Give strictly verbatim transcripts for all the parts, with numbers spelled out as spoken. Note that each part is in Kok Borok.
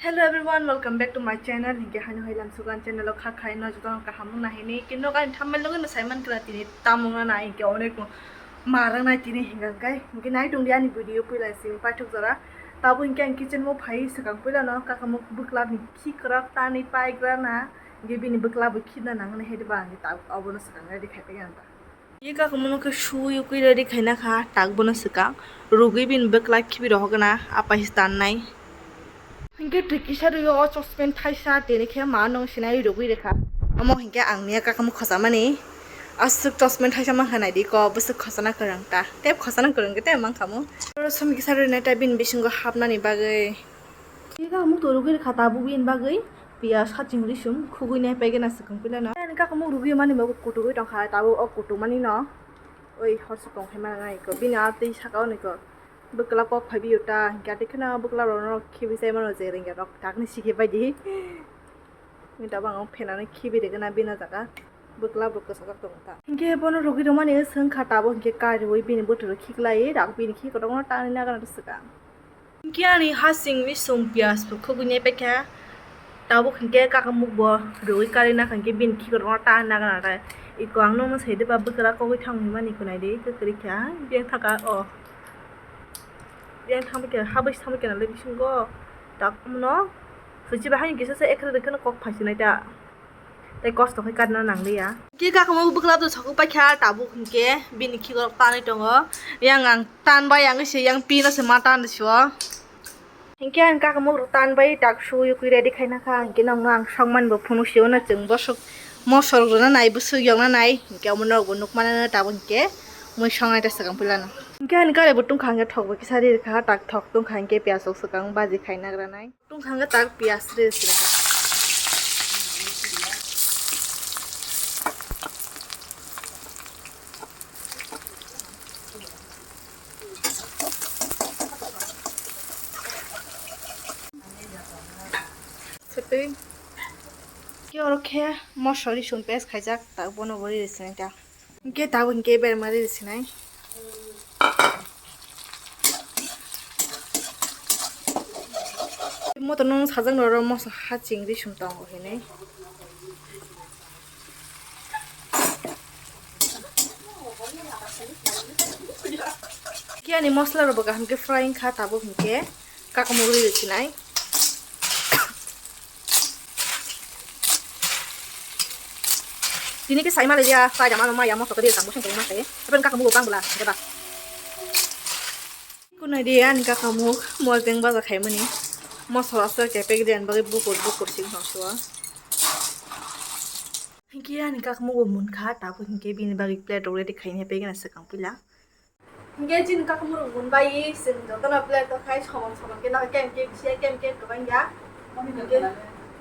Hello everyone, welcome back to my channel. Hinkhe haino hai lamsugan channel o kha khai no jotono kaham wngna hini. Kino gani thammel nugui no saiman kra tini tamung na nai hinkhe onek no marang nai tini hinkhe kai. Hinkhe nai tong di ani video puila simi paithok jora. Tabo hinkhe ang kitchen o phai swkang puila no kakamuk bwkla ni khi kwrak tani paigra na. Hinkhe bini bwkla bo khina nang nai hai ba ang ta obo no swkang ready khai pai ang ta. Ye kakamung no khe sui ukui ready khaina kha, tak bono swkang. Rugui bini bwkla khibi rohorgwna, apa hi tannai. Hinkhe twi kisa rwi o chospen thaisa tini khe ma nung sinai rugui rwkha. Omo hinkhe ang miya kakamung khosamani. Aswk chospen thaisa mankha naidi ko, bwswk khosana kwrwng ta. Tep khosana kwrwng khe tep mankhamu. Oro sumi kisa rwinai ta bini bisingo hapnani bagwi. Khe kakamuk to rugui rwkha tabuk bini bagwi piyaj haching risum khugui nai paigena swkang puilano. Ani kakamuk rugui mani bo kutukgui tongkha tabuk o kutukmani no oi horse tong khe mana nai ko bini a tei saka o nai ko bwkla kok phaibi uta hinkhe tei kheno bwkla rok no khibi sai mano je rengya rok takni sikhe baidi. Ni tabuk ang phenano khibi rwgena bini jaga. Bwkla bo kwchajak tongo ta. Hinkhe bono rugui rwmani wngkha tabuk hinkhe kariui bini bwtwrwi khiklai rak bini khi kotorma tangwi nagana swkang. Hinkhe ani hasing misung piyaj bo khugui nai paikha. Tabuk hinkhe kakamuk bo rugui karwi nakha hinkhe bini khi kotorma tangwi nagana ta. Iko ang nokno sai diba bwkra kogwi thang hinmani ko naidi kwkrwi kha biyang thaka o. Biyang thangbai kha habwi thangbai kha nalai bisingo tak mono. Swichi bahai kisa se ekre de kheno kok phaisinai ta. Tei kosto khe karna nangliya. Khe kakamuk bwkla do sokwi paikha tabuk hinkhe bini khikorok tanwi tongo. Yang ang tan bai yang se yang pino se ma tan sio. Hinkhe ang kakamuk rok tan bai tak sui ukui ready khaina kha hinkhe nokno ang sokmani bo phunuk sio no chwng bosok mosok rwna nai bwswk yokna nai hinkhe omo norok bo nukmano tabuk hinkhe mui songnai ta swkang puilano. Hinkhe ani gari bo tungkha hinkhe thok bo kisa ri rwkha tak thok tungkha hinkhe piyaj rok swkang baji khaina granai. Tungkha hwnkhe tak piyaj rwi sinai. Sotwi. Khe oro khe mosori sum paste khaijak tak bono bo rwi sinai ta. Hinkhe tabuk hinkhe berma riri sinai. Motom nung sajak noro moso ha chingri sum tongo hinui. Khe ani mosla rok bo kaham khe fry wngkha tabuk hinkhe kakamuk riri sinai. Tini khe saima le dia, fry da mano maya moso khe dia tangbo song tongma khe. Apan kakamuk bang bla, khe ba. Kunai dia ani kakamuk mol teng baja khai mani. Moso asa khe pek dia bagwi bukur bukur sing hong suwa. Hinkhe ani kakamuk bo munkha, tabuk hinkhe bini bagwi plate rok ready khaina pegena swkang puila. Hinkhe chini kakamung rok mun bai, chwng jotono plate o khai somon somon khe nang kem kem bisi ya kem kem kwbang ya. Hinkhe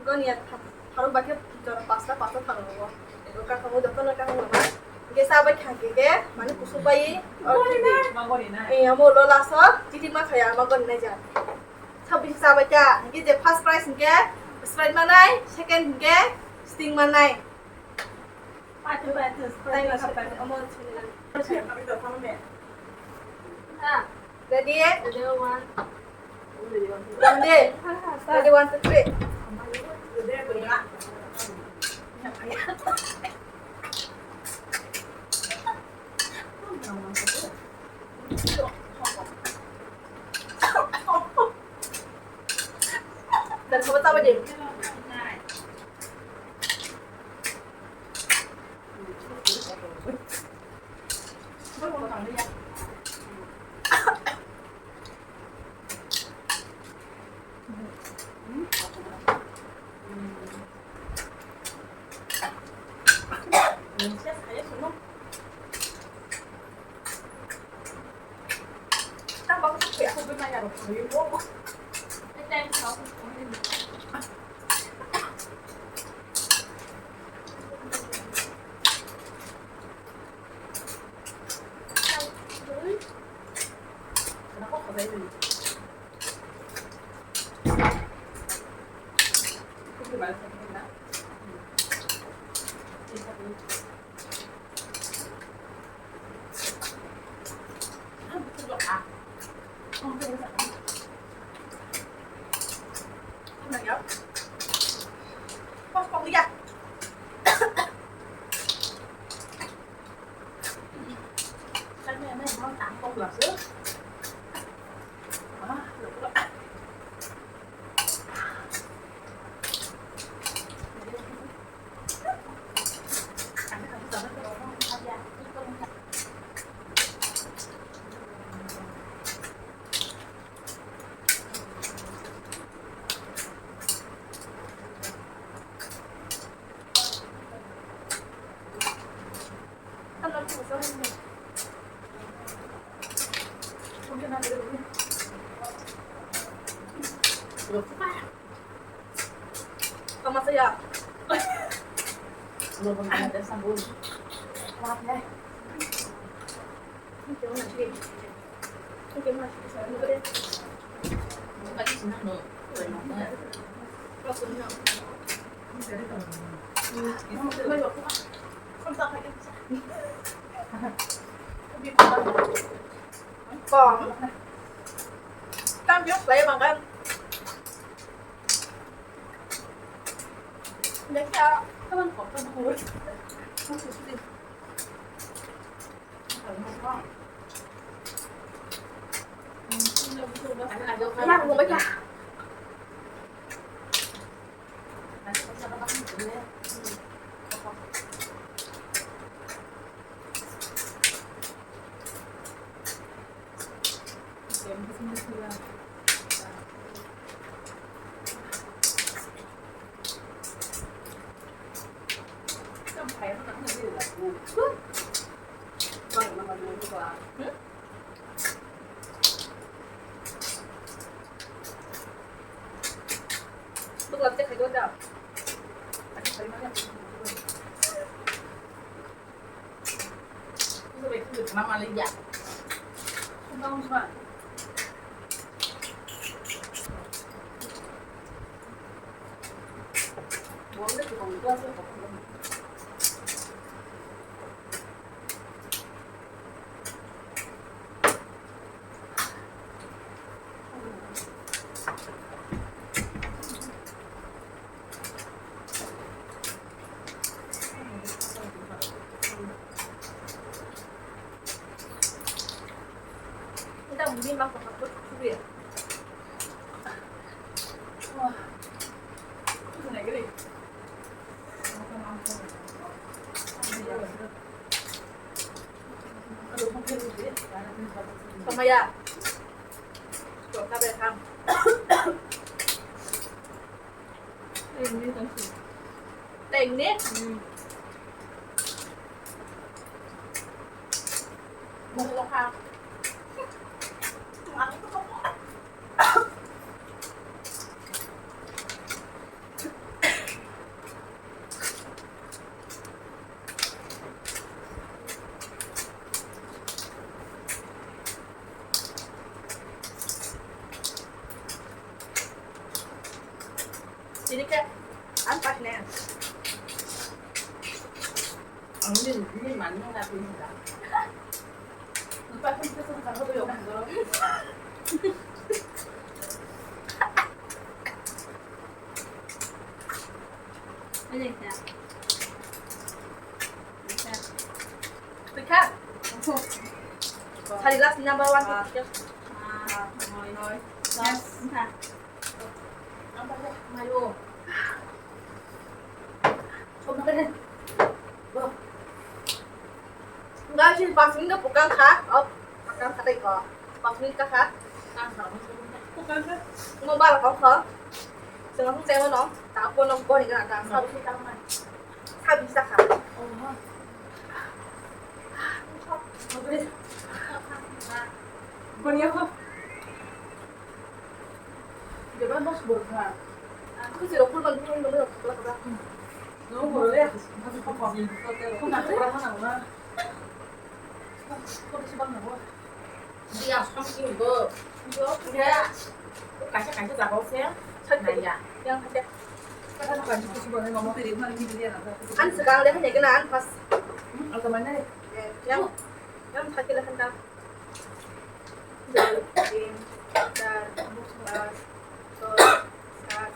goni ya tha-, tharuk bai khe jora pasta pasta tharuk rogo. Eko kakamung jotono kakamung rok ma. Hinkhe cha bai kha hinkhe mani kusuk bai o titi. Eh, amo ulo last o titi ma khaya ama goni nai ja. Sabisi cha bai kha hinkhe je first prize hinkhe Sprite manai, second hinkhe Sting manai. Ready? Ready, one. Ready, one, two, three. Dan kau tahu je. Tama saya. Lo pun ada sambung. Kuat ya. Oke, Mas. Oke, Mas. Kong. Tam biok saya makan. Lekha, kawan kok kan hur. Kenapa gue baca? Samaya. Kok kabe kam. Teng ni? Hmm. Mung lo ha. Sini ke, ang pas ne. Ang ni, ni mani na pin da. Ang pas pun tu sa ko yo ko. Ini ya. Ini ya. Pika. Sari last number one. Ah. Ah, noi, noi. Yes. Mayo. Enggak sih, pas ini bukan kak. Oh, bukan kata itu. Pas ini kak. Bukan kak. Mau balik kok, kak? Jangan percaya, no. Tak apa, no, kau ini kena. Sabi sa kha. Bani ako. Di ba mas burkha. Ako si Rokul ban bukan ban Rokul kata. No, boleh. Mas apa? Kau nak berapa nama? Kau bisa bang nama? Dia something go. Dia. Kaisa kaisa jaga se. Naya. Yang kaisa. An sekarang dia hanya kena an pas. Yang yang tak kira hendak. Dua, tiga, empat, lima, enam, tujuh, delapan.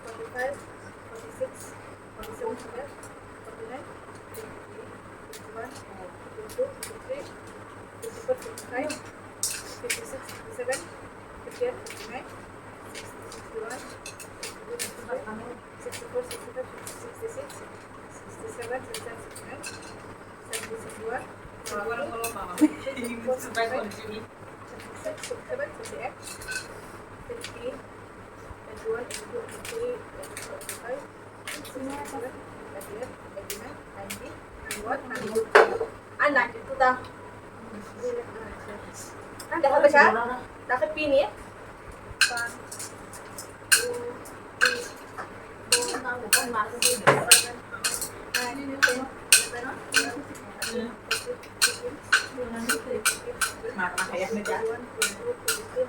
Forty-five, forty-six, forty-seven, forty-eight, forty-nine, fifty, fifty-one, fifty-two, fifty-three, fifty-four, fifty-five, fifty-six, fifty-seven, fifty-eight, fifty-nine, sixty, sixty-one, sixty-two, sixty-three, sixty-four, sixty-five, sixty-six, sixty-seven, sixty-eight, sixty-nine, seventy, seventy-one, seventy-two, seventy-three, seventy-four, seventy-five, seventy-six, seventy-seven, seventy-eight, seventy-eight, eighty-one, eighty-two, eighty-three, eighty-four, eighty-five, eighty-six, eighty-seven, eighty-eight, eighty-nine, ninety, ninety-one, ninety-two. Ang ninety-two ta. Ang dakha kaisa, dakha pini. One, two, three, four, five, six, seven, eight, nine, ten, eleven, twelve, thirteen, fourteen, fifteen, sixteen, seventeen, eighteen, nineteen, twenty, twenty-one, twenty-two, twenty-three,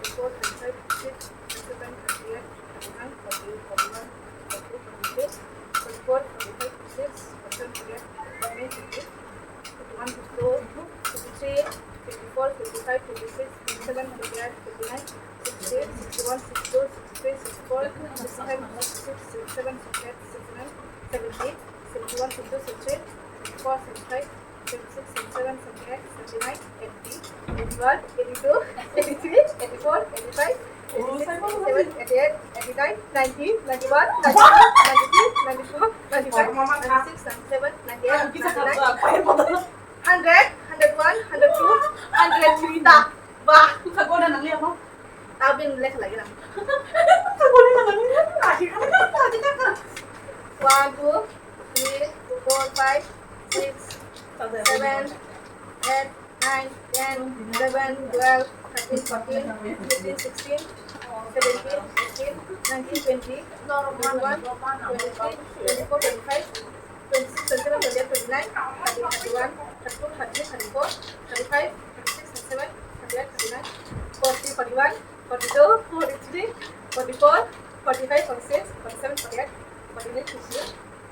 twenty-four, twenty-five, twenty-six, twenty-seven, twenty-eight, twenty-nine, thirty, thirty-one, thirty-two, thirty-three, thirty-four, thirty-five, thirty-six, thirty-seven, thirty-eight, thirty-nine, forty, forty-one, forty-two, forty-three, forty-four, forty-five, forty-six, forty-seven, forty-eight, forty-nine, fifty, fifty-one, fifty-two, fifty-three, fifty-four, fifty-five, fifty-six, fifty-seven, fifty-eight, fifty-nine, sixty, sixty-one, sixty-two, sixty-three, sixty-four, sixty-five, sixty-six, sixty-seven, sixty-eight, sixty-nine, seventy, seventy-one, seventy-two, seventy-three, seventy-four, seventy-five, seventy-six, seventy-seven, seventy-eight, seventy-nine, eighty, eighty-one, eighty-two, eighty-three, eighty-four, eighty-five, eighty-six, eighty-seven, eighty-eight, eighty-nine, ninety, ninety-one, ninety-two, ninety-three, ninety-four, ninety-five, ninety-six, ninety-seven, ninety-eight, ninety-nine, hundred, hundred one, hundred two, hundred three ta. Bah. Tabin lekha lagi na. One, two, three, four, five, six, seven, eight, nine, ten, eleven, twelve, thirteen, fourteen, fifteen, sixteen, seventeen, eighteen, nineteen, twenty, twenty-one, twenty-three, twenty-four, twenty-five, twenty-six, twenty-seven, twenty-eight, twenty-nine, thirty, thirty-one, thirty-two, thirty-three, thirty-four, thirty-five, thirty-six, thirty-seven, thirty-eight, thirty-nine, forty, forty-one, forty-two, forty-three, forty-four, forty-five, forty-six, forty-seven, forty-eight, forty-nine, fifty,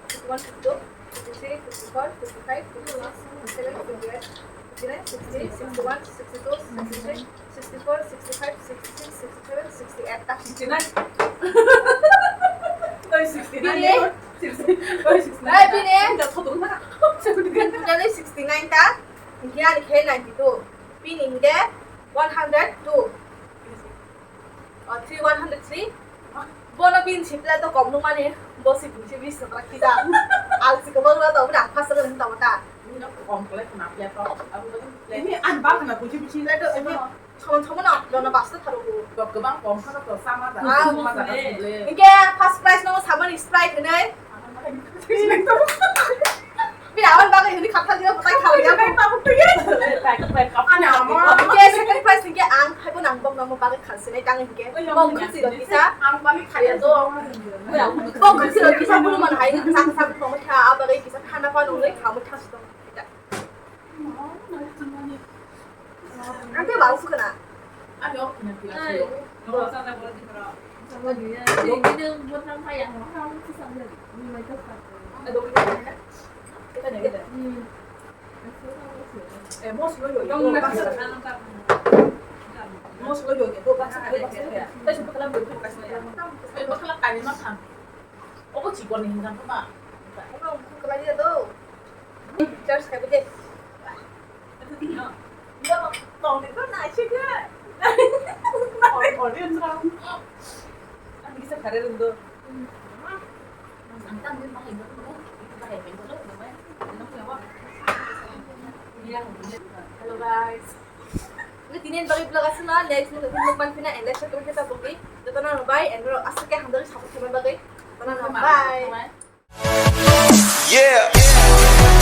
fifty-one, fifty-two, fifty-three, fifty-four, fifty-five, fifty-six, fifty-seven, fifty-eight, fifty-nine, sixty, sixty-one, sixty-two, sixty-three, sixty-four, sixty-five, sixty-six, sixty-seven, sixty-eight ta. Sixty-nine. Oi, sixty-nine. Bini? Sixty, oi, sixty-nine. Oi, bini? Bini sixty-nine ta. Hinkhe ani khe ninety-two. Bini hinkhe one hundred two. Oh, three, one hundred three. Bono bini sipla to kom nung mani, bo si bini sipla kisa. Al si kebang lo to, udah pas lo nung tamo ta. Ini kom kole kena pia to. Aku tadi play. Ini an bang na buji buji le to, ini. Soman soman no, dono basta tharo bo. Dok kebang kom kha to sama da. Ah, sama da le. Inke first prize no sama ni Sprite ne. Bini aboni bagwi hwnwi khathal dia, bwtai khawi ya. Ani ama. Hwnkhe second prize hwnkhe ang, haibo nang bokno bagwi khalsinai tang hwnkhe. Bok khwchiro kisa. Ang bagwi khaya do. Bok khwchiro kisa bulu man hai, sak sak tongwi kha, abagwi kisa thanda phano wngwi khamwi thangsi tong. Ang khe bang sukha na. Ang yok kina kila sio. Eh, mos lo yo. Mos lo yo. Obo chikon ni hinjang kha ba. Obo khlai ya do. Pictures khai bide. Yo, tong ni to nai se ke. Audience ra. Ani kisa khare rung do. Ang tam ni bahai do. Bahai do. Hello guys. Ini tini yang bagi vlog asli lah, next mungkin vlog pan pina and like share comment kita bagi. Joto na bye and asli ke hamdari support kita bagi. Joto na bye. Yeah.